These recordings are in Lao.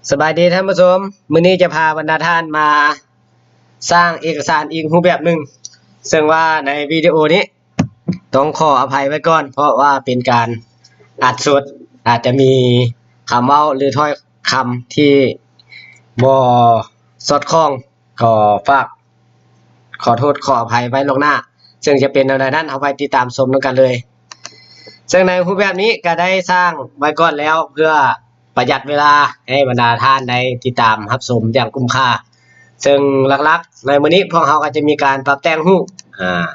ສະບາຍດີທ່ານຜູ້ຊົມ, ມື້ນີ້ຈະພາບັນດາທ່ານມາສ້າງເອກະສານອີກຮູບແບບໜຶ່ງ, ເຊິ່ງວ່າໃນວິດີໂອນີ້ຕ້ອງຂໍອະໄພໄວ້ກ່ອນ ເພາະວ່າເປັນການອັດສົດ, ອາດຈະມີຄຳເວົ້າ ຫຼື ຖ້ອຍຄຳທີ່ບໍ່ສອດຄ່ອງ, ກໍຝາກຂໍໂທດຂໍອະໄພໄວ້ລ່ວງໜ້າ, ເຊິ່ງຈະເປັນແນວໃດນັ້ນ ເຮົາໄປຕິດຕາມຊົມນຳກັນເລີຍ. ເຊິ່ງໃນຮູບແບບນີ້ກໍໄດ້ສ້າງໄວ້ກ່ອນແລ້ວ ເພື່ອປະຢັດເວລາໃຫ້ບັນດາທ່ານໄດ້ຕິດຕາມຮັບຊົມຢ່າງກຸ້ມຄ່າ. ເຊິ່ງຫຼັກໆໃນມື້ນີ້ພວກເຮົາກໍຈະມີການປັບແຕ່ງຮູບ, ອາ,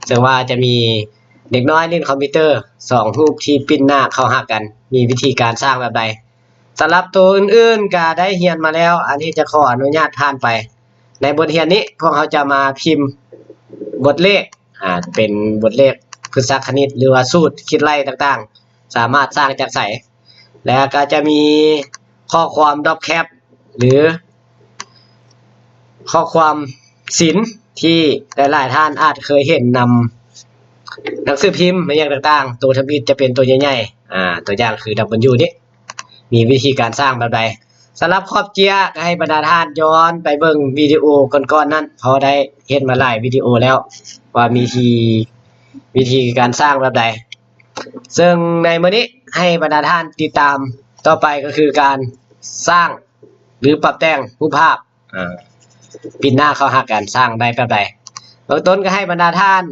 ເຊິ່ງວ່າຈະມີເດັກນ້ອຍຫຼິ້ນຄອມພິວເຕີສອງຮູບທີ່ປິ່ນໜ້າເຂົ້າຫາກັນ, ມີວິທີການສ້າງແບບໃດ. ສຳລັບໂຕອື່ນໆກໍໄດ້ຮຽນມາແລ້ວ, ອັນນີ້ຈະຂໍອະນຸຍາດຜ່ານໄປ. ໃນບົດຮຽນນີ້ພວກເຮົາຈະມາພິມບົດເລກ, ອາ, ເປັນບົດເລກພຶດຊະຄະນິດ ຫຼືວ່າສູດຄິດໄລ່ຕ່າງໆ, ສາມາດສ້າງຈາກໃສ. ແລ້ວກໍຈະມີຂໍ້ຄວາມດອບແຄັບ ຫຼື ຂໍ້ຄວາມສິນທີ່ຫຼາຍໆທ່ານອາດເຄີຍເຫັນນຳໜັງສືພິມ ແມ່ນຫຍັງຕ່າງໆ, ໂຕທຳອິດຈະເປັນໂຕໃຫຍ່ໆ, ອາ, ຕົວຢ່າງຄື W ນີ້ ມີວິທີການສ້າງແບບໃດ. ສຳລັບຂອບເຈ້ຍກໍໃຫ້ບັນດາທ່ານຍ້ອນໄປເບິ່ງວິດີໂອກ່ອນໆນັ້ນ, ເພາະໄດ້ເຮັດມາຫຼາຍວິດີໂອແລ້ວ ວ່າມີທີ່ ວິທີການສ້າງແບບໃດ. ເຊິ່ງໃນມື້ນີ້ໃຫ້ບັນດາທ່ານຕິດຕາມຕໍ່ໄປ ກໍຄືການສ້າງ ຫຼື ປັບແຕ່ງຮູບພາບ, ອາ, ປິ່ນໜ້າເຂົ້າຫາກັນ, ສ້າງໄດ້ແບບໃດ. ເບື້ອງຕົ້ນກໍໃຫ້ບັນດາທ່ານ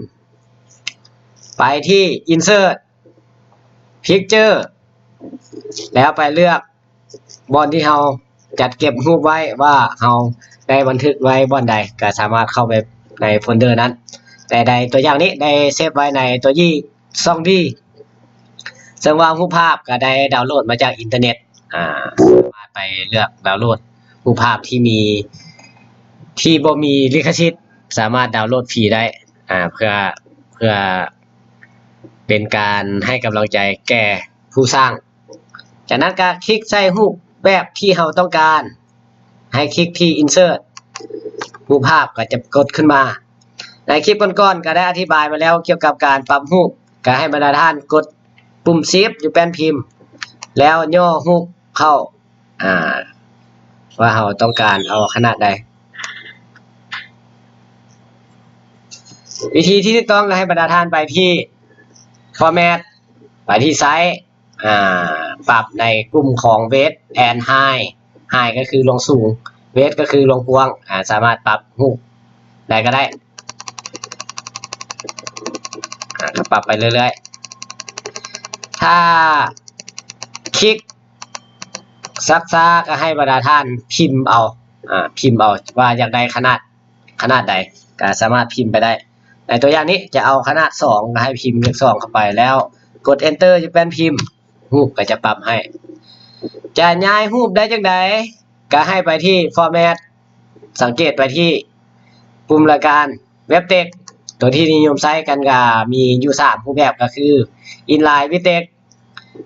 ໄປທີ່ Insert Picture ແລ້ວໄປເລືອກບ່ອນທີ່ເຮົາຈັດເກັບຮູບໄວ້ວ່າເຮົາໄດ້ບັນທຶກໄວ້ບ່ອນໃດ, ກໍສາມາດເຂົ້າໄປໃນໂຟນເດີນັ້ນໄດ້. ຕົວຢ່າງນີ້ໄດ້ເຊບໄວ້ໃນຕົວຢີ່ ຊ່ອງ D ເຊິ່ງວ່າຮູບພາບກໍໄດ້ດາວໂຫຼດມາຈາກອິນເຕີເນັດ, ອາ, ສາມາດໄປເລືອກດາວໂຫຼດຮູບພາບທີ່ມີ ທີ່ບໍ່ມີລິຂະສິດ, ສາມາດດາວໂຫຼດຟຣີໄດ້, ອາ, ເພື່ອ ເພື່ອເປັນການໃຫ້ກຳລັງໃຈແກ່ຜູ້ສ້າງ. ຈາກນັ້ນກໍຄລິກໃສ່ຮູບແບບທີ່ເຮົາຕ້ອງການ, ໃຫ້ຄລິກທີ່ Insert ຮູບພາບກໍຈະກົດຂຶ້ນມາ. ໃນຄລິບກ່ອນໆກໍໄດ້ອະທິບາຍມາແລ້ວກ່ຽວກັບການປັບຮູບ, ກໍໃຫ້ບັນດາທ່ານກົດປຸ່ມ Shift ຢູ່ແປ້ນພິມ ແລ້ວຫຍໍ້ຮູບເຂົ້າ, ອາ, ວ່າເຮົາຕ້ອງການເອົາຂະໜາດໃດ. ວິທີທີ່ຖືກຕ້ອງກໍໃຫ້ບັນດາທ່ານໄປທີ່ Format ໄປທີ່ Size ອາ, ປັບໃນກຸ່ມຂອງ Width and Height. Height ກໍຄືລວງສູງ, Width ກໍຄືລວງກວ້າງ, ອາ, ສາມາດປັບຮູບໃດກໍໄດ້, ອາ, ກໍປັບໄປເລື້ອຍໆ. ຖ້າຄລິກຊັກຊ້າກໍໃຫ້ບັນດາທ່ານພິມເອົາ, ອາ, ພິມເອົາວ່າຢາກໄດ້ຂະໜາດ ຂະໜາດໃດກໍສາມາດພິມໄປໄດ້. ໃນຕົວຢ່າງນີ້ຈະເອົາຂະໜາດສອງ ກໍໃຫ້ພິມເລກສອງເຂົ້າໄປ ແລ້ວກົດ Enter ຢູ່ແປ້ນພິມ, ຮູບກໍຈະປັບໃຫ້. ຈະຍ້າຍຮູບໄດ້ຈັ່ງໃດ? ກໍໃຫ້ໄປທີ່ Format, ສັງເກດໄປທີ່ປຸ່ມລາຍການ Wrap Text. ຕົວທີ່ນິຍົມໃຊ້ກັນກໍມີຢູ່ສາມຮູບແບບ ກໍຄື Inline with Text,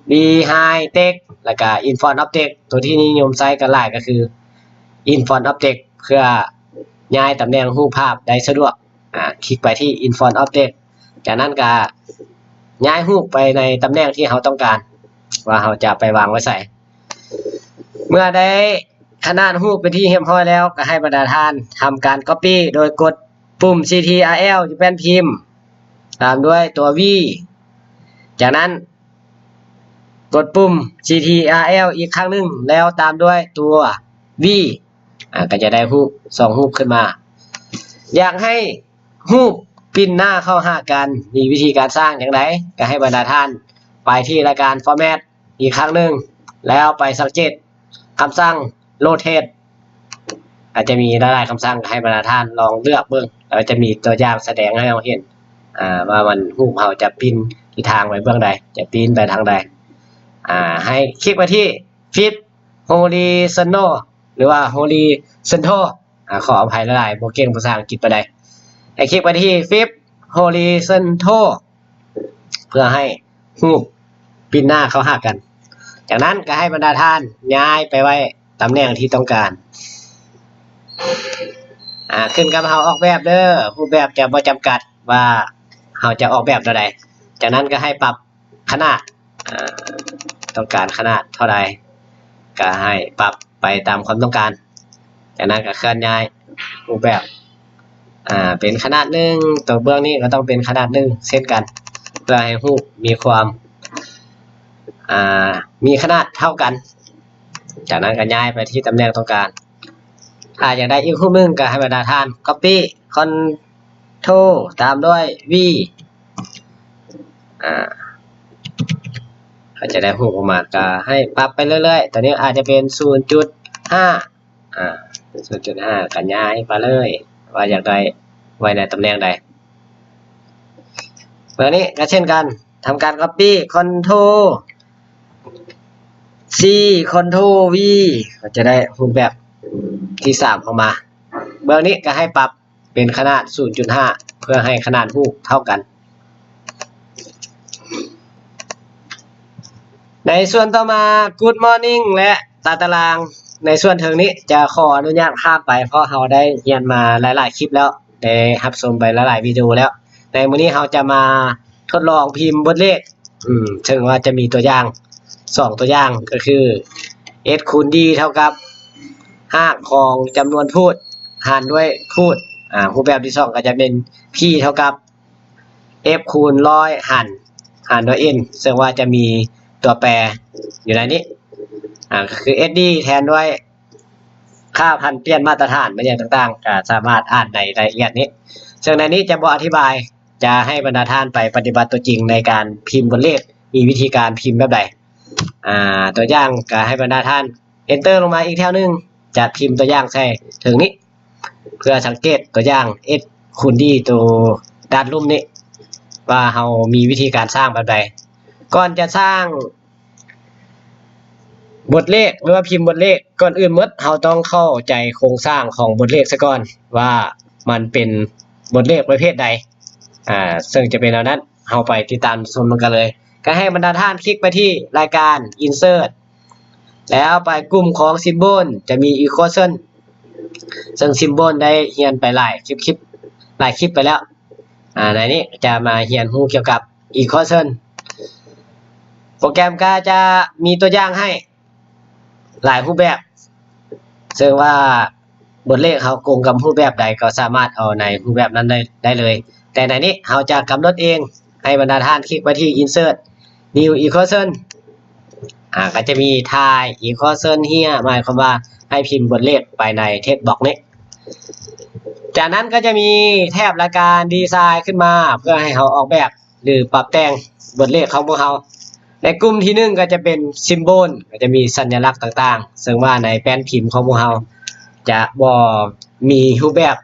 Behind Text ແລ້ວກໍ In Front of Text. ຕົວທີ່ນິຍົມໃຊ້ກັນຫຼາຍກໍຄື In Front of Text ເພື່ອຍ້າຍຕຳແໜ່ງຮູບພາບໄດ້ສະດວກ. ອາ, ຄລິກໄປທີ່ In Front of Text, ຈາກນັ້ນກໍຍ້າຍຮູບໄປໃນຕຳແໜ່ງທີ່ເຮົາຕ້ອງການວ່າເຮົາຈະໄປວາງໄວ້ໃສ. ເມື່ອໄດ້ຂະໜາດຮູບເປັນທີ່ຮຽບຮ້ອຍແລ້ວ, ກໍໃຫ້ບັນດາທ່ານທຳການ Copy ໂດຍກົດປຸ່ມ Ctrl ຢູ່ແປ້ນພິມ, ຕາມດ້ວຍຕົວ V. ຈາກນັ້ນ ກົດປຸ່ມ Ctrl ອີກຄັ້ງໜຶ່ງ ແລ້ວຕາມດ້ວຍຕົວ V. ອາ, ກໍຈະໄດ້ຮູບສອງຮູບຂຶ້ນມາ. ຢາກໃຫ້ຮູບປິ່ນໜ້າເຂົ້າຫາກັນ, ມີວິທີການສ້າງຈັ່ງໃດ? ກໍໃຫ້ບັນດາທ່ານໄປທີ່ລາຍການ Format ອີກຄັ້ງໜຶ່ງ, ແລ້ວໄປສັງເກດຄຳສັ່ງ Rotate. ອາດຈະມີຫຼາຍໆຄຳສັ່ງ, ໃຫ້ບັນດາທ່ານລອງເລືອກເບິ່ງ, ແລ້ວຈະມີຕົວຢ່າງສະແດງໃຫ້ເຮົາເຫັນ, ອາ, ວ່າມັນ ຮູບເຮົາຈະປິ່ນທິດທາງໄປເບື້ອງໃດ, ຈະປີ້ນໄປທາງໃດ. ອາ, ໃຫ້ຄລິກໄປທີ່ Fit Horizontal ຫຼືວ່າ Horizontal. ອາ, ຂໍອະໄພຫຼາຍໆ, ບໍ່ເກັ່ງພາສາອັງກິດປານໃດ. ໃຫ້ຄລິກໄປທີ່ Fit Horizontal ເພື່ອໃຫ້ຮູບປິ່ນໜ້າເຂົ້າຫາກັນ. ຈາກນັ້ນກໍໃຫ້ບັນດາທ່ານຍ້າຍໄປໄວ້ຕຳແໜ່ງທີ່ຕ້ອງການ. ອາ, ຂຶ້ນກັບເຮົາອອກແບບເດີ້, ຮູບແບບຈະບໍ່ຈຳກັດວ່າເຮົາຈະອອກແບບແນວໃດ. ຈາກນັ້ນກໍໃຫ້ປັບ ຂະໜາດ, ອາ, ຕ້ອງການຂະໜາດເທົ່າໃດ ກໍໃຫ້ປັບ ໄປຕາມຄວາມຕ້ອງການ. ຈາກນັ້ນກໍເຄື່ອນຍ້າຍຮູບແບບ ອ່າ ເປັນຂະໜາດໜຶ່ງ, ຕົວເບື້ອງນີ້ກໍຕ້ອງເປັນຂະໜາດໜຶ່ງເຊັ່ນກັນ ເພື່ອໃຫ້ຮູບມີຄວາມ ອ່າ ມີຂະໜາດເທົ່າກັນ. ຈາກນັ້ນກໍຍ້າຍໄປທີ່ຕຳແໜ່ງຕ້ອງການ. ຖ້າຢາກໄດ້ອີກຮູບໜຶ່ງ ກໍໃຫ້ບັນດາທ່ານ Copy Ctrl ຕາມດ້ວຍ V ອ່າ ກໍຈະໄດ້ຮູບອອກມາ. ກໍໃຫ້ປັບໄປເລື້ອຍໆ, ຕອນນີ້ອາດຈະເປັນສູນຈຸດຫ້າ ອ່າ ສູນຈຸດຫ້າ ກໍຍ້າຍໄປເລີຍ ວ່າຢາກໄດ້ໄວ້ໃນຕຳແໜ່ງໃດ. ເບື້ອງນີ້ກໍເຊັ່ນກັນ, ທຳການ Copy Ctrl C Ctrl V ກໍຈະໄດ້ຮູບແບບທີສາມອອກມາ. ເບື້ອງນີ້ກໍໃຫ້ປັບເປັນຂະໜາດສູນຈຸດຫ້າ ເພື່ອໃຫ້ຂະໜາດຮູບເທົ່າກັນ. ໃນສ່ວນຕໍ່ມາ Good Morning ແລະ ຕາຕະລາງ. ໃນສ່ວນເທິງນີ້ຈະຂໍອະນຸຍາດຂ້າມໄປ ເພາະເຮົາໄດ້ຮຽນມາຫຼາຍໆຄລິບແລ້ວ, ໄດ້ຮັບຊົມໄປຫຼາຍໆວິດີໂອແລ້ວ. ໃນມື້ນີ້ເຮົາຈະມາທົດລອງພິມບົດເລກ ອືມ ເຊິ່ງວ່າຈະມີຕົວຢ່າງສອງຕົວຢ່າງ ກໍຄື x ຄູນ d ເທົ່າກັບຮາກຂອງຈຳນວນພູດຫານດ້ວຍພູດ. ອາ ຮູບແບບທີສອງກໍຈະເປັນ p ເທົ່າກັບ f ຄູນຮ້ອຍຫານ ຫານດ້ວຍ n ເຊິ່ງວ່າຈະມີຕົວແປຢູ່ໃນນີ້ ອາ ກໍຄື sd ແທນດ້ວຍ ຄ່າຜັນປ່ຽນມາດຕະຖານ ແມ່ນຫຍັງຕ່າງໆ ກໍສາມາດອ່ານໃນລາຍລະອຽດນີ້. ເຊິ່ງໃນນີ້ຈະບໍ່ອະທິບາຍ, ຈະໃຫ້ບັນດາທ່ານໄປປະຕິບັດຕົວຈິງໃນການພິມບົດເລກ ມີວິທີການພິມແບບໃດ. ອາ ຕົວຢ່າງກໍໃຫ້ບັນດາທ່ານ Enter ລົງມາອີກແຖວໜຶ່ງ, ຈະພິມຕົວຢ່າງໃສ່ເທິງນີ້ ເພື່ອສັງເກດຕົວຢ່າງ x ຄູນ d ໂຕດ້ານລຸ່ມນີ້ ວ່າເຮົາມີວິທີການສ້າງແບບໃດ. ກ່ອນຈະສ້າງ ບົດເລກ ຫຼືວ່າພິມບົດເລກ, ກ່ອນອື່ນໝົດເຮົາຕ້ອງເຂົ້າໃຈໂຄງສ້າງຂອງບົດເລກຊະກ່ອນ ວ່າມັນເປັນບົດເລກປະເພດໃດ. ອາ ເຊິ່ງຈະເປັນແນວນັ້ນ, ເຮົາໄປຕິດຕາມຊົມນຳກັນເລີຍ. ກໍໃຫ້ບັນດາທ່ານຄລິກໄປທີ່ລາຍການ Insert ແລ້ວໄປກຸ່ມຂອງ Symbol ຈະມີ Equation ເຊິ່ງ Symbol ໄດ້ຮຽນໄປຫຼາຍຄລິບ ຫຼາຍຄລິບໄປແລ້ວ. ອາ ໃນນີ້ຈະມາຮຽນຮູ້ກ່ຽວກັບ Equation. ໂປຣແກຣມກໍຈະມີຕົວຢ່າງໃຫ້ ຫຼາຍຮູບແບບ ເຊິ່ງວ່າບົດເລກເຮົາກົງກັບຮູບແບບໃດ ກໍສາມາດເອົາໃນຮູບແບບນັ້ນໄດ້ ໄດ້ເລີຍ. ແຕ່ໃນນີ້ເຮົາຈະກຳນົດເອງ, ໃຫ້ບັນດາທ່ານຄລິກໄປທີ່ Insert New Equation ອາ ກໍຈະມີ Type Equation Here ໝາຍຄວາມວ່າໃຫ້ພິມບົດເລກໄປໃນ Text Box ນີ້. ຈາກນັ້ນກໍຈະມີແຖບລາຍການ Design ຂຶ້ນມາ ເພື່ອໃຫ້ເຮົາອອກແບບ ຫຼື ປັບແຕ່ງບົດເລກຂອງພວກເຮົາ. ໃນກຸ່ມທີໜຶ່ງກໍຈະເປັນ Symbol ກໍຈະມີສັນຍະລັກຕ່າງໆ ເຊິ່ງວ່າໃນແປ້ນພິມຂອງພວກເຮົາຈະບໍ່ມີຮູບແບບ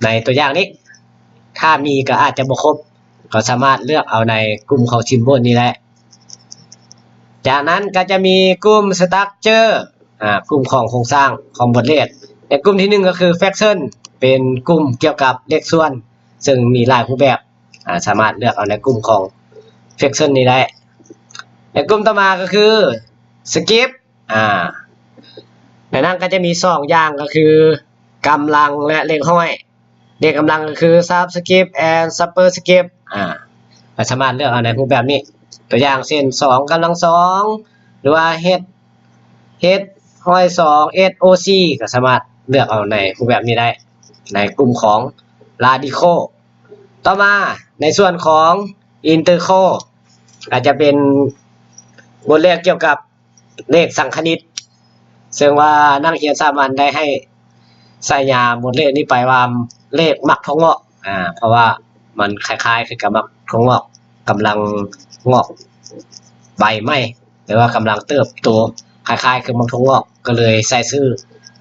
ໃນຕົວຢ່າງນີ້, ຖ້າມີກໍອາດຈະບໍ່ຄົບ, ກໍສາມາດເລືອກເອົາໃນກຸ່ມຂອງ Symbol ນີ້ແຫຼະ. ຈາກນັ້ນກໍຈະມີກຸ່ມ Structure ອາ ກຸ່ມຂອງໂຄງສ້າງຂອງບົດເລກ. ໃນກຸ່ມທີໜຶ່ງກໍຄື Fraction ເປັນກຸ່ມກ່ຽວກັບເລກສ່ວນ ເຊິ່ງມີຫຼາຍຮູບແບບ ອາ ສາມາດເລືອກເອົາໃນກຸ່ມຂອງ Fraction ນີ້ໄດ້. ໃນກຸ່ມຕໍ່ມາກໍຄື Script ອາ ໃນນັ້ນກໍຈະມີສອງຢ່າງ ກໍຄືກຳລັງ ແລະ ເລກຮ້ອຍ. ເລກກຳລັງກໍຄື Subscript and Superscript ອາ ກໍສາມາດເລືອກເອົາໃນຮູບແບບນີ້. ຕົວຢ່າງເຊັ່ນ ສອງກຳລັງສອງ ຫຼືວ່າ H H ຮ້ອຍສອງ S O C ກໍສາມາດເລືອກເອົາໃນຮູບແບບນີ້ໄດ້ ໃນກຸ່ມຂອງ Radical. ຕໍ່ມາໃນສ່ວນຂອງ Integral ກໍຈະເປັນບົດເລກກ່ຽວກັບເລກສັງຄະນິດ ເຊິ່ງວ່ານັກຮຽນສາມັນໄດ້ໃຫ້ສາຍາບົດເລກນີ້ໄປວ່າເລກໝາກຖົ່ວງອກ ອາ ເພາະວ່າມັນຄ້າຍໆຄືກັບໝາກຖົ່ວງອກກຳລັງງອກໃບໃໝ່ ຫຼືວ່າກຳລັງເຕີບໂຕ ຄ້າຍໆຄືໝາກຖົ່ວງອກ ກໍເລີຍໃສ່ຊື່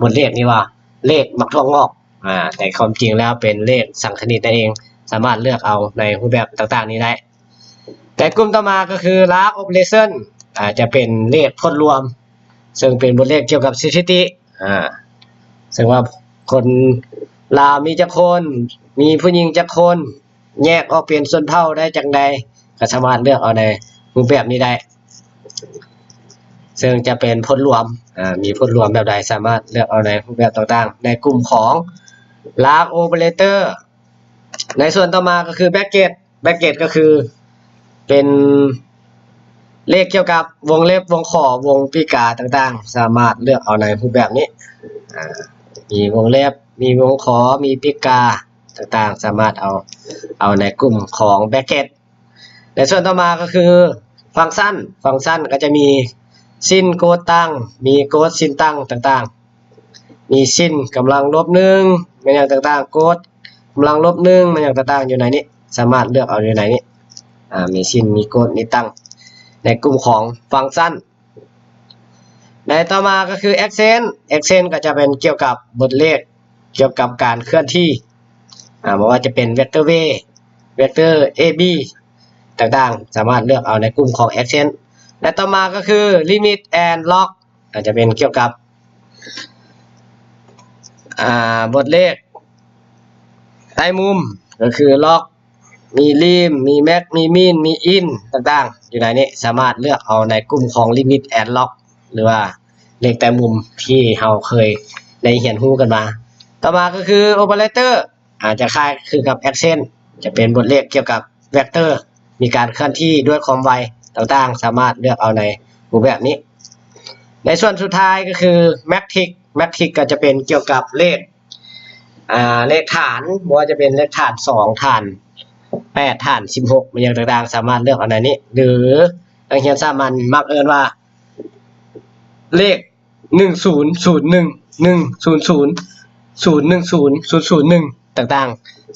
ບົດເລກນີ້ວ່າເລກໝາກຖົ່ວງອກ. ອາ ແຕ່ຄວາມຈິງແລ້ວເປັນເລກສັງຄະນິດນັ້ນເອງ, ສາມາດເລືອກເອົາໃນຮູບແບບຕ່າງໆນີ້ໄດ້. ແຕ່ກຸ່ມຕໍ່ມາກໍຄື Large Operation ອາ ຈະເປັນເລກຜົນລວມ ເຊິ່ງເປັນບົດເລກກ່ຽວກັບສະຖິຕິ ອາ ເຊິ່ງວ່າຄົນລາວມີຈັກຄົນ, ມີຜູ້ຍິງຈັກຄົນ, ແຍກອອກເປັນຊົນເຜົ່າໄດ້ຈັ່ງໃດ ກໍສາມາດເລືອກເອົາໃນຮູບແບບນີ້ໄດ້ ເຊິ່ງຈະເປັນຜົນລວມ ອາ ມີຜົນລວມແບບໃດ ສາມາດເລືອກເອົາໃນຮູບແບບຕ່າງໆ ໃນກຸ່ມຂອງ Large Operator. ໃນສ່ວນຕໍ່ມາກໍຄື Bracket. Bracket ກໍຄືເປັນ ເລກກ່ຽວກັບວົງເລັບ, ວົງຂໍ, ວົງປີກາຕ່າງໆ ສາມາດເລືອກເອົາໃນຮູບແບບນີ້. ອາ ມີວົງເລັບ, ມີວົງຂໍ, ມີປີກາຕ່າງໆ ສາມາດເອົາ ເອົາໃນກຸ່ມຂອງແບຣັກເກັດ. ແລະ ສ່ວນຕໍ່ມາກໍຄືຟັງຊັນ. ຟັງຊັນກໍຈະມີຊິນ, ໂກດ, ຕັ້ງ, ມີໂກດ, ຊິນ, ຕັ້ງຕ່າງໆ. ມີຊິນກຳລັງລົບໜຶ່ງ ແມ່ນຫຍັງຕ່າງໆ, ໂກດກຳລັງລົບໜຶ່ງ ແມ່ນຫຍັງຕ່າງໆ ຢູ່ໃນນີ້ ສາມາດເລືອກເອົາຢູ່ໃນນີ້. ອາ ມີຊິນ, ມີໂກດ, ມີຕັ້ງ ໃນກຸ່ມຂອງຟັງຊັນ. ໃນຕໍ່ມາກໍຄືແອັກເຊັນ. ແອັກເຊັນກໍຈະເປັນກ່ຽວກັບບົດເລກ ກ່ຽວກັບການເຄື່ອນທີ່ ອາ ບໍ່ວ່າຈະເປັນເວັກເຕີ ເວ ເວັກເຕີ ເອ ບີ ຕ່າງໆ ສາມາດເລືອກເອົາໃນກຸ່ມຂອງແອັກເຊັນ. ແລະ ຕໍ່ມາກໍຄືລິມິດ ແອນ ລັອກ ອາດຈະເປັນກ່ຽວກັບ ອາ ບົດເລກໃຕ້ມຸມ ກໍຄືລັອກ ມີລິມ ມີແມັກ ມີມິນ ມີອິນ ຕ່າງໆ ຢູ່ໃນນີ້ ສາມາດເລືອກເອົາໃນກຸ່ມຂອງລິມິດ ແອນ ລັອກ ຫຼືວ່າເລກໃຕ້ມຸມທີ່ເຮົາເຄີຍໄດ້ຮຽນຮູ້ກັນມາ. ຕໍ່ມາກໍຄືໂອເປີເຣເຕີ ອາດຈະຄ້າຍຄືກັບແອັກເຊັນ ຈະເປັນບົດເລກກ່ຽວກັບເວັກເຕີ ມີການເຄື່ອນທີ່ດ້ວຍຄວາມໄວຕ່າງໆ ສາມາດເລືອກເອົາໃນຮູບແບບນີ້. ໃນສ່ວນສຸດທ້າຍກໍຄືແມັກທິກ. ແມັກທິກກໍຈະເປັນກ່ຽວກັບເລກ ອາ ເລກຖານ ບໍ່ວ່າຈະເປັນເລກຖານສອງ ຖານແປດ ຖານສິບຫົກ ແມ່ນຫຍັງຕ່າງໆ ສາມາດເລືອກເອົາໃນນີ້ ຫຼືນັກຮຽນສາມັນມັກເອີ້ນວ່າເລກ ໜຶ່ງສູນສູນໜຶ່ງ ໜຶ່ງສູນສູນ ສູນໜຶ່ງສູນ ສູນສູນໜຶ່ງ ຕ່າງ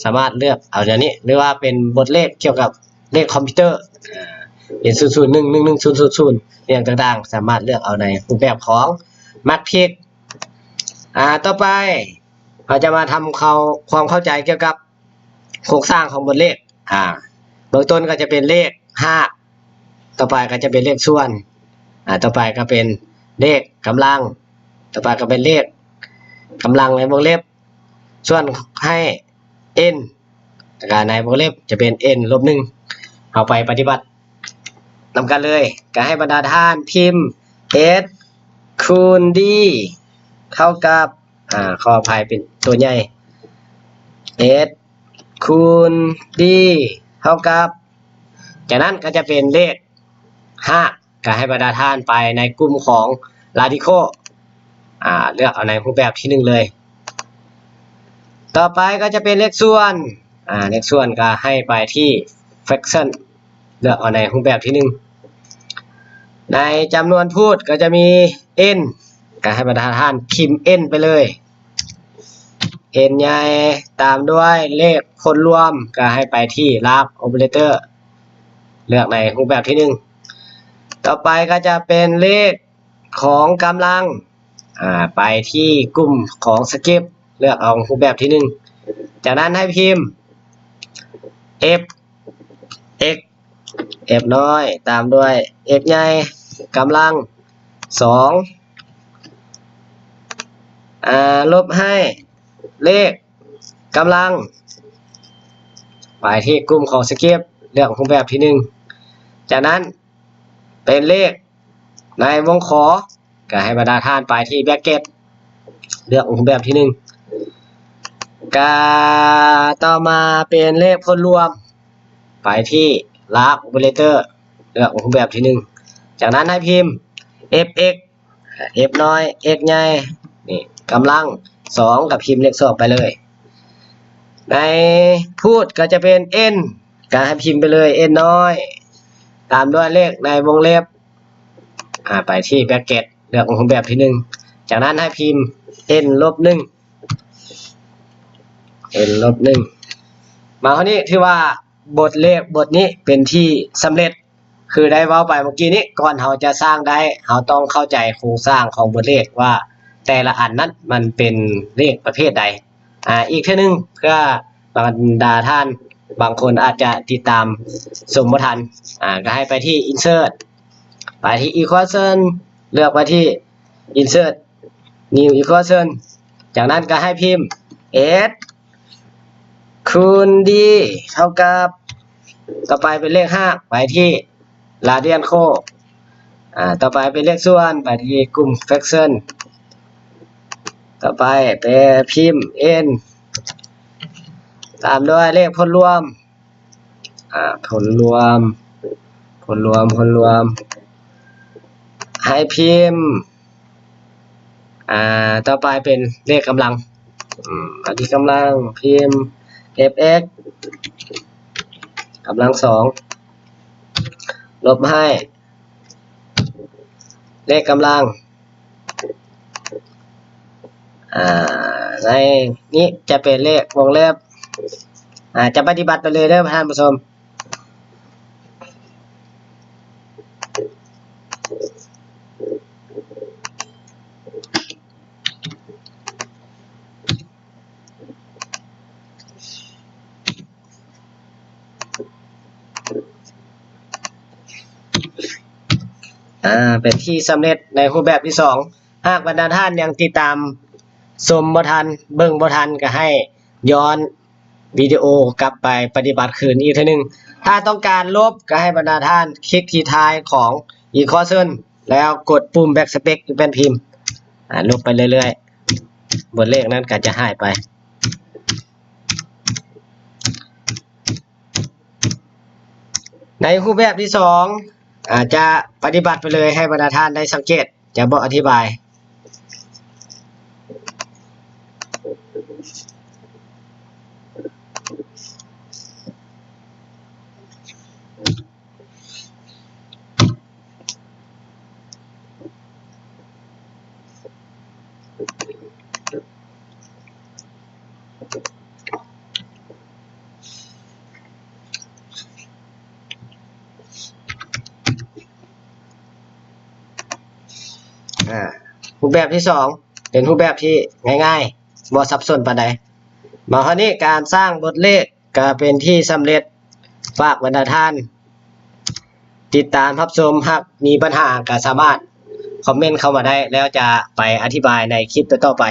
ໆ ສາມາດເລືອກເອົາແນວນີ້ ຫຼືວ່າເປັນບົດເລກກ່ຽວກັບເລກຄອມພິວເຕີ ອາ ເປັນສູນສູນໜຶ່ງ ໜຶ່ງໜຶ່ງສູນສູນສູນ ອີ່ຫຍັງຕ່າງໆ ສາມາດເລືອກເອົາໃນຮູບແບບຂອງແມັກທິກ. ອາ ຕໍ່ໄປເຮົາຈະມາທຳເຂົ້າ ຄວາມເຂົ້າໃຈກ່ຽວກັບ ໂຄງສ້າງຂອງບົດເລກ ອາ ເບື້ອງຕົ້ນກໍຈະເປັນເລກຮາກ, ຕໍ່ໄປກໍຈະເປັນເລກສ່ວນ, ອາ ຕໍ່ໄປກໍເປັນເລກກຳລັງ, ຕໍ່ໄປກໍເປັນເລກກຳລັງໃນວົງເລັບ, ສ່ວນໃຫ້ n ແລ້ວກໍໃນວົງເລັບຈະເປັນ n ລົບໜຶ່ງ. ເຮົາໄປປະຕິບັດນຳກັນເລີຍ. ກໍໃຫ້ບັນດາທ່ານພິມ s ຄູນ d ເທົ່າກັບ ອາ ຂໍອະໄພ ເປັນຕົວໃຫຍ່ s ຄູນ d ເທົ່າກັບ ຈາກນັ້ນກໍຈະເປັນເລກຮາກ ກໍໃຫ້ບັນດາທ່ານໄປໃນກຸ່ມຂອງ radical ອາ ເລືອກເອົາໃນຮູບແບບທີໜຶ່ງເລີຍ. ຕໍ່ໄປກໍຈະເປັນເລກສ່ວນ ອາ ເລກສ່ວນກໍໃຫ້ໄປທີ່ fraction ເລືອກເອົາໃນຮູບແບບທີໜຶ່ງ. ໃນຈຳນວນພູດກໍຈະມີ n ກໍໃຫ້ບັນດາທ່ານພິມ n ໄປເລີຍ n ໃຫຍ່ ຕາມດ້ວຍເລກຜົນລວມ ກໍໃຫ້ໄປທີ່ large operator ເລືອກໃນຮູບແບບທີໜຶ່ງ. ຕໍ່ໄປກໍຈະເປັນເລກຂອງກຳລັງ ອາ ໄປທີ່ກຸ່ມຂອງ script ເລືອກເອົາຮູບແບບທີໜຶ່ງ. ຈາກນັ້ນໃຫ້ພິມ f x f ນ້ອຍ ຕາມດ້ວຍ x ໃຫຍ່ ກຳລັງສອງ ອາ ລົບໃຫ້ເລກກຳລັງ ໄປທີ່ກຸ່ມຂອງ script ເລືອກຮູບແບບທີໜຶ່ງ. ຈາກນັ້ນເປັນເລກໃນວົງຂໍ ກໍໃຫ້ບັນດາທ່ານໄປທີ່ bracket ເລືອກຮູບແບບທີໜຶ່ງ. ກະຕໍ່ມາເປັນເລກຜົນລວມ ໄປທີ່ large operator ເລືອກຮູບແບບທີໜຶ່ງ. ຈາກນັ້ນໃຫ້ພິມ f x f ນ້ອຍ x ໃຫຍ່ ນີ້ ກຳລັງສອງ ກໍພິມເລກສອງໄປເລີຍ. ໃນພູດກໍຈະເປັນ n ກໍໃຫ້ພິມໄປເລີຍ n ນ້ອຍ ຕາມດ້ວຍເລກໃນວົງເລັບ ອາ ໄປທີ່ bracket ເລືອກຮູບແບບທີໜຶ່ງ. ຈາກນັ້ນໃຫ້ພິມ n ລົບໜຶ່ງ n ລົບໜຶ່ງ. ມາເທົ່ານີ້ຖືວ່າບົດເລກບົດນີ້ເປັນທີ່ສຳເລັດ. ຄືໄດ້ເວົ້າໄປເມື່ອກີ້ນີ້ ກ່ອນເຮົາຈະສ້າງໄດ້ ເຮົາຕ້ອງເຂົ້າໃຈໂຄງສ້າງຂອງບົດເລກວ່າແຕ່ລະອັນນັ້ນມັນເປັນເລກປະເພດໃດ. ອາ ອີກເທື່ອໜຶ່ງ ເພື່ອບັນດາທ່ານບາງຄົນອາດຈະຕິດຕາມຊົມບໍ່ທັນ ອາ ກໍໃຫ້ໄປທີ່ insert ໄປທີ່ equation ເລືອກໄປທີ່ insert new equation. ຈາກນັ້ນກໍໃຫ້ພິມ s ຄູນ d ເທົ່າກັບ ຕໍ່ໄປເປັນເລກຮາກ ໄປທີ່ radical ອາ ຕໍ່ໄປເປັນເລກສ່ວນ ໄປທີ່ກຸ່ມ fraction ຕໍ່ໄປເປັນພິມ n ຕາມດ້ວຍເລກຜົນລວມ ອາ ຜົນລວມ ຜົນລວມ ຜົນລວມ ໃຫ້ພິມ ອ່າ ຕໍ່ໄປເປັນເລກກຳລັງ ອາ ທີ່ກຳລັງ ພິມ ເອັຟເອັກ ກຳລັງສອງ ລົບໃຫ້ ເລກກຳລັງ ອ່າ ໃນນີ້ຈະເປັນເລກວົງເລັບ ອ່າ ຈະປະຕິບັດໄປເລີຍເດີທ່ານຜູ້ຊົມ. ອ່າ ເປັນທີ່ສຳເລັດໃນຮູບແບບທີສອງ. ຫາກບັນດາທ່ານຍັງຕິດຕາມຊົມບໍ່ທັນ ເບິ່ງບໍ່ທັນ ກໍໃຫ້ຍ້ອນວິດີໂອກັບໄປປະຕິບັດຄືນອີກເທື່ອໜຶ່ງ. ຖ້າຕ້ອງການລົບ ກໍໃຫ້ບັນດາທ່ານຄລິກທີ່ທ້າຍຂອງ Equation ແລ້ວກົດປຸ່ມ Backspace ຢູ່ແປ້ນພິມ ອາ ລົບໄປເລື້ອຍໆ ບົດເລກນັ້ນກໍຈະຫາຍໄປ. ໃນຮູບແບບທີສອງ ອາ ຈະປະຕິບັດໄປເລີຍ ໃຫ້ບັນດາທ່ານໄດ້ສັງເກດ ຈະບໍ່ອະທິບາຍ. ອາ ຮູບແບບທີສອງ ເປັນຮູບແບບທີ່ງ່າຍໆ ບໍ່ສັບສົນປານໃດ. ມາຮອດນີ້ ການສ້າງບົດເລກ ກະເປັນທີ່ສຳເລັດ. ຝາກບັນດາທ່ານຕິດຕາມຮັບຊົມ, ຫາກມີບັນຫາກະສາມາດຄອມເມັນເຂົ້າມາໄດ້ ແລ້ວຈະໄປອະທິບາຍໃນຄລິບຕໍ່ໆໄປ.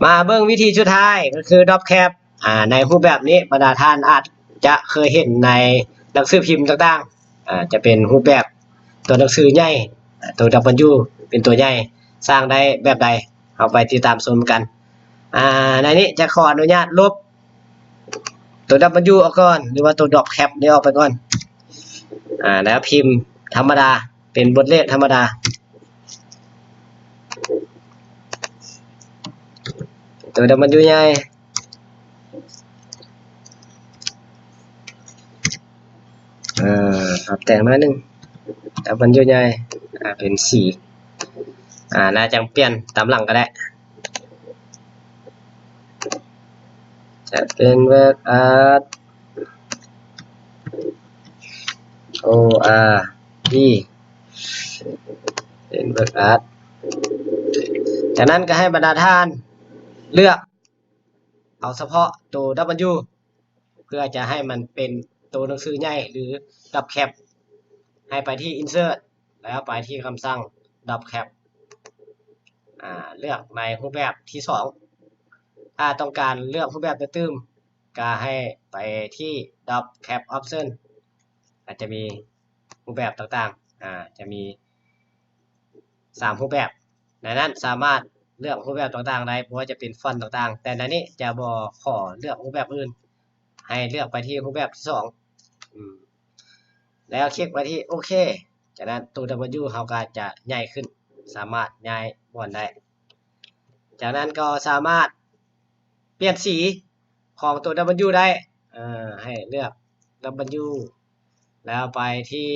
ມາເບິ່ງວິທີສຸດທ້າຍ ກໍຄື Drop Cap. ອາ ໃນຮູບແບບນີ້ ບັນດາທ່ານອາດຈະເຄີຍເຫັນໃນໜັງສືພິມຕ່າງໆ ອາ ຈະເປັນຮູບແບບຕົວໜັງສືໃຫຍ່ ຕົວ W ເປັນຕົວໃຫຍ່ ສ້າງໄດ້ແບບໃດ ເຮົາໄປຕິດຕາມຊົມກັນ. ອາ ໃນນີ້ຈະຂໍອະນຸຍາດລົບ ຕົວ W ອອກກ່ອນ ຫຼືວ່າຕົວ Drop Cap ນີ້ອອກໄປກ່ອນ ອາ ແລ້ວພິມທຳມະດາ ເປັນບົດເລກທຳມະດາ ຕົວ W ໃຫຍ່ ເອີ ປັບແຕ່ງໜ້ອຍໜຶ່ງ W ໃຫຍ່ ອາ ເປັນສີ່ ອາ ແລ້ວຈັ່ງປ່ຽນຕາມຫຼັງກໍໄດ້. ຈະເປັນ Work Art O R D ເປັນ Work Art. ຈາກນັ້ນກໍໃຫ້ບັນດາທ່ານເລືອກເອົາສະເພາະໂຕ W ເພື່ອຈະໃຫ້ມັນເປັນໂຕໜັງສືໃຫຍ່ ຫຼື Drop Cap ໃຫ້ໄປທີ່ Insert ແລ້ວໄປທີ່ຄຳສັ່ງ Drop Cap ອາ ເລືອກໃນຮູບແບບທີສອງ. ຖ້າຕ້ອງການເລືອກຮູບແບບຕື່ມໆ ກໍໃຫ້ໄປທີ່ Drop Cap Option ກໍຈະມີຮູບແບບຕ່າງໆ ອາ ຈະມີສາມຮູບແບບ. ໃນນັ້ນສາມາດເລືອກຮູບແບບຕ່າງໆໄດ້ ບໍ່ວ່າຈະເປັນຟອນຕ່າງໆ ແຕ່ໃນນີ້ຈະບໍ່ຂໍເລືອກຮູບແບບອື່ນ ໃຫ້ເລືອກໄປທີ່ຮູບແບບທີສອງ ອາ ແລ້ວຄລິກໄປທີ່ໂອເຄ. ຈາກນັ້ນໂຕ W ເຮົາກໍຈະໃຫຍ່ຂຶ້ນ ສາມາດຍ້າຍບ່ອນໄດ້. ຈາກນັ້ນກໍສາມາດປ່ຽນສີຂອງໂຕ W ໄດ້ ເອີ ໃຫ້ເລືອກ W ແລ້ວໄປທີ່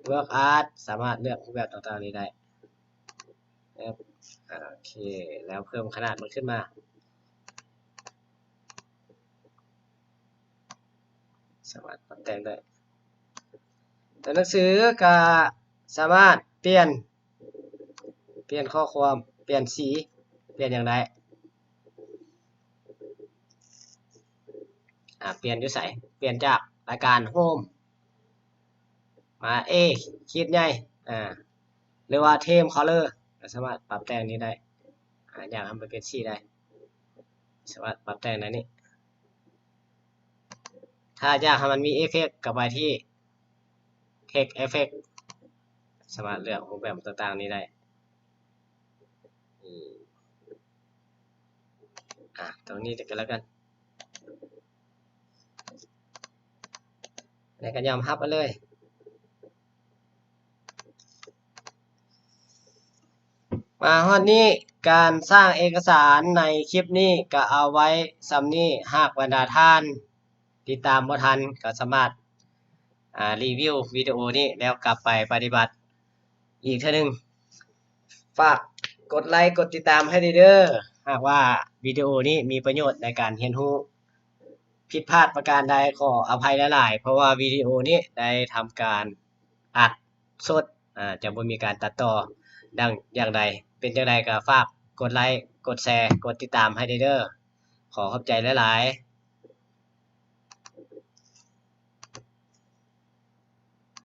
Work Art ສາມາດເລືອກຮູບແບບຕ່າງໆນີ້ໄດ້. ເອີ ໂອເຄ ແລ້ວເພີ່ມຂະໜາດມັນຂຶ້ນມາ ສາມາດປັບແຕ່ງໄດ້. ຕົວໜັງສືກໍສາມາດປ່ຽນ ປ່ຽນຂໍ້ຄວາມ ປ່ຽນສີ ປ່ຽນຫຍັງໄດ້. ອາ ປ່ຽນຢູ່ໃສ? ປ່ຽນຈາກລາຍການ Home ມາ A ຂີດໃຫຍ່ ອາ ຫຼືວ່າ Theme Color ກໍສາມາດປັບແຕ່ງນີ້ໄດ້. ອາ ຢາກໃຫ້ມັນເປັນສີໃດ ສາມາດປັບແຕ່ງໄດ້ນີ້. ຖ້າຢາກໃຫ້ມັນມີເອເຟັກ ກໍໄປທີ່ Text Effect ສາມາດເລືອກຮູບແບບຕ່າງໆນີ້ໄດ້. ອາ ຕົງນີ້ກໍແລ້ວກັນ ແລ້ວກໍຍອມຮັບເອົາເລີຍ. ມາຮອດນີ້ ການສ້າງເອກະສານໃນຄລິບນີ້ກໍເອົາໄວ້ສ່ຳນີ້. ຫາກບັນດາທ່ານຕິດຕາມບໍ່ທັນ ກໍສາມາດ ອ່າ ຣີວິວວິດີໂອນີ້ແລ້ວກັບໄປປະຕິບັດອີກເທື່ອໜຶ່ງ. ຝາກກົດໄລກົດຕິດຕາມໃຫ້ແດ່ເດີ ຫາກວ່າວິດີໂອນີ້ມີປະໂຫຍດໃນການຮຽນຮູ້. ຜິດພາດປະການໃດຂໍອະໄພຫຼາຍໆ ເພາະວ່າວິດີໂອນີ້ໄດ້ທຳການອັດສົດ ອາ ຈະບໍ່ມີການຕັດຕໍ່ດັ່ງຢ່າງໃດ. ເປັນຈັ່ງໃດກໍຝາກກົດໄລ ກົດແຊ ກົດຕິດຕາມໃຫ້ແດ່ເດີ. ຂໍຂອບໃຈຫຼາຍໆ.